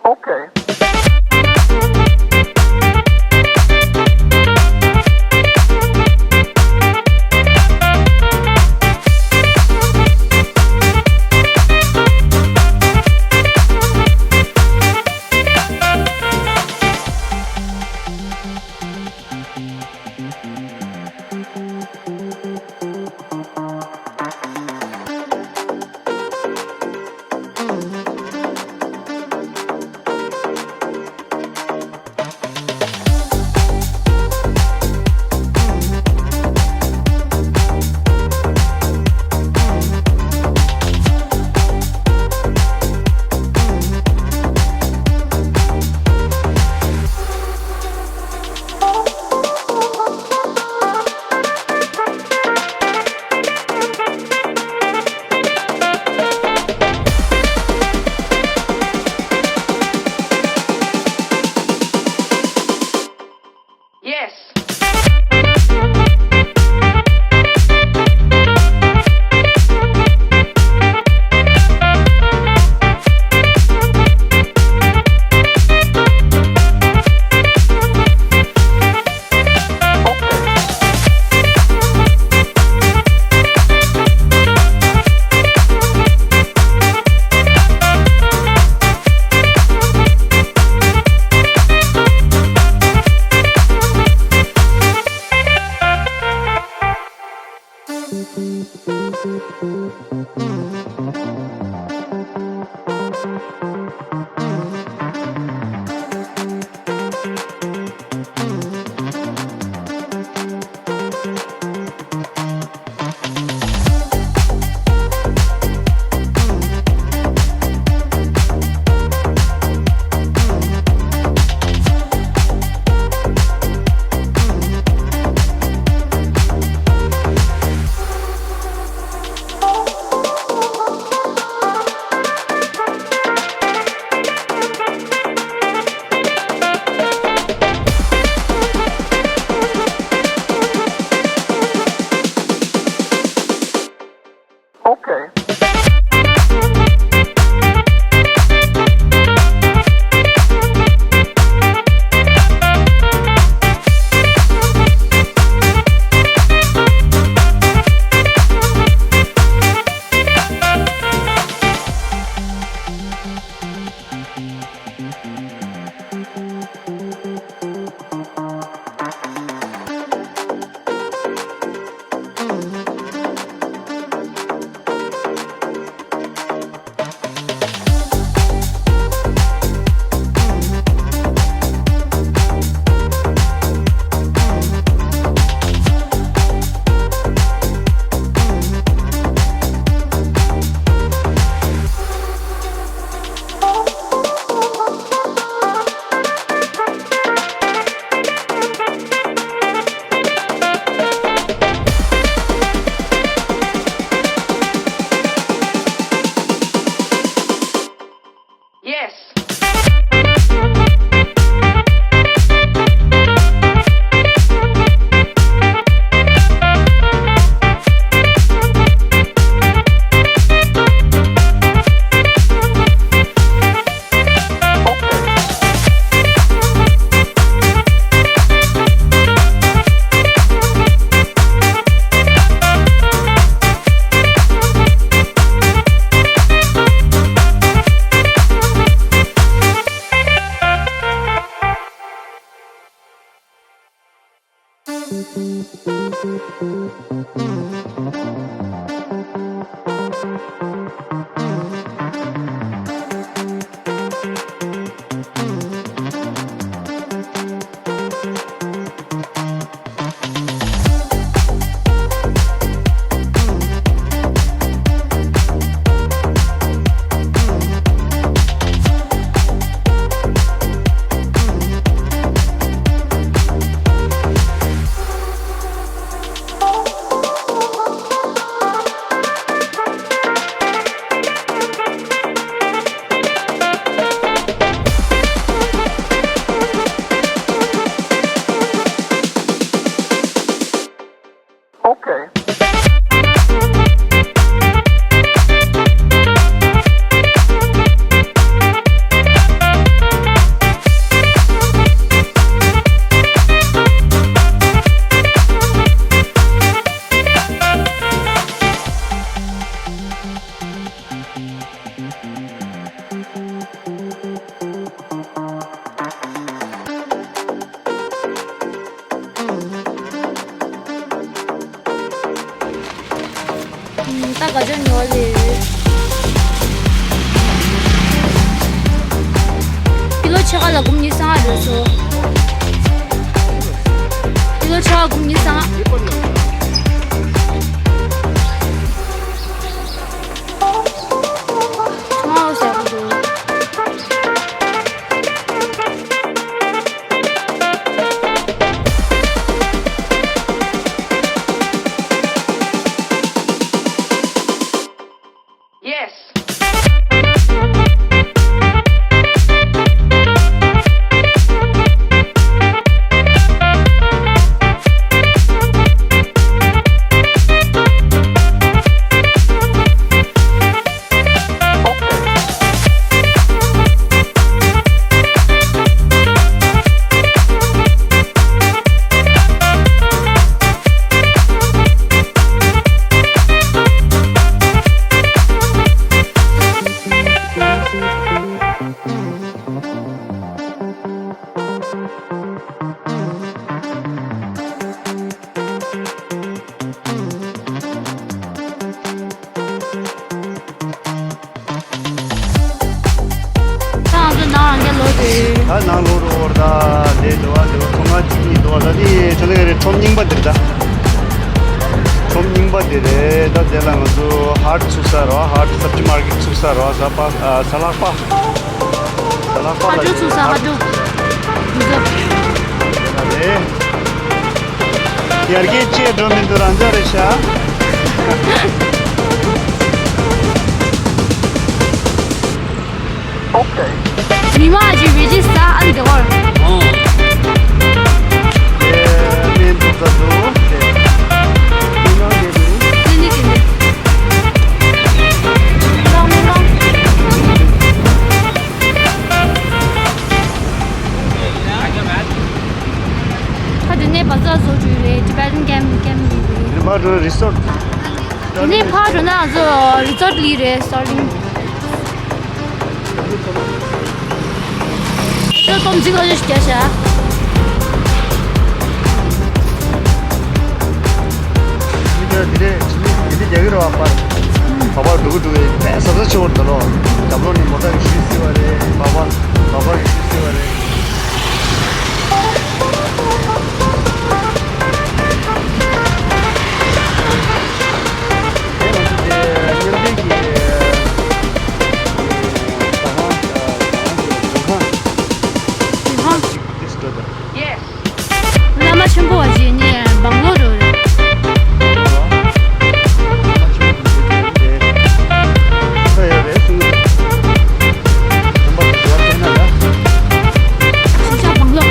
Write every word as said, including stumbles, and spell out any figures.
Okay. Yes. Okay. Yes. ག་ཅོ་ཉོ་ལེ། ཀི་ལོ་ཕྱེད་ཀ་ལ་སྒོར་མོ་ཉི་ཤུ་རྩ་ལྔ་རེད་སོ། ཀི་ལོ་ཕྱེད་ཀ་སྒོར་མོ་ཉི་ཤུ་རྩ་ལྔ། ང་འོ་ཟེར་གི་འདུག Yes. ད་ང་ཚོ་ནང་རང་གི་ལོག་དུས། ད་ནང་ལོག་རུ་འོར་ད་དེ་འདུག་བ་འདུག་ཚོང་ཁང་གཅིག་གཉིས་འདུག་བ། ད་དེ་ཁྲོམ་རྙིང་པ་འདིར་ད། ཁྲོམ་རྙིང་པ་འདི་རེད། ད་དེ་ལ་ང་ཚོ་ཧཱཊ་ཚུགས་ས་རེད་བ། ཧཱཊ་སབ་ཇི་མར་ཀེཊ་ཚུགས་ས་རེད་བ། ཟ་པ་ཨ་ཟ་ལག་པ། ཟ་ལག་པ་ཧ་ལ་ཇོ་ཚུགས་ས་ཧཱཊ་ཇོ། འདི་ཚོ། རེད། ཡར་རྒྱས་བཅས་འགྲོ་མི་འདུག་རང་འཇགས་རེད་ཤག་མི་མང་ཅིག་བེད་སྤྱོད་ས་ཨ་ནི་དེ་བར། ཨོ། དེ་མིན་འདུག་ས་འདུག་དེ་མི་མང་གི་མི། དེ་ནི་དེ་ནི། ལགས་མི་ལགས། ཁ་དེ་ནས་བ་ཙག་བཟོ་བཅུག་རེད། Tibetan camp camp ལི་རེད། དེ་ཕར་འགྲོ་རི་སོར་ཊི། དེ་ནས་ཕར་འགྲོ་ན་ང་ཚོ་རི་སོར་ཊི་ལི་རེད། སོ་རི། ཁྱོད་སྟོབས་འཛིན་ཁ་ཤས་ཤིག་རྒྱག་ཤག་འདི་རེད། འདི་རྒྱག་གི་རེད་བ་པར། བ་པར་འགྲོ་གི་འགྲོ་གི་ཕན་ས་ས་ཆེ་བར་འདུག་ལོ། རྒྱབ་ལོགས་ནས་མོ་ཊ་གི་ཤུལ་སི་བ་རེད། བ་པར་བ་པར་གི་ཤུལ་སི་བ་རེད། བླ་མ་ཆེན་པོ་བ་ཞིག་ནས་བང་ལོ་རོལ། ཤ་ཤ་བང་ལོ།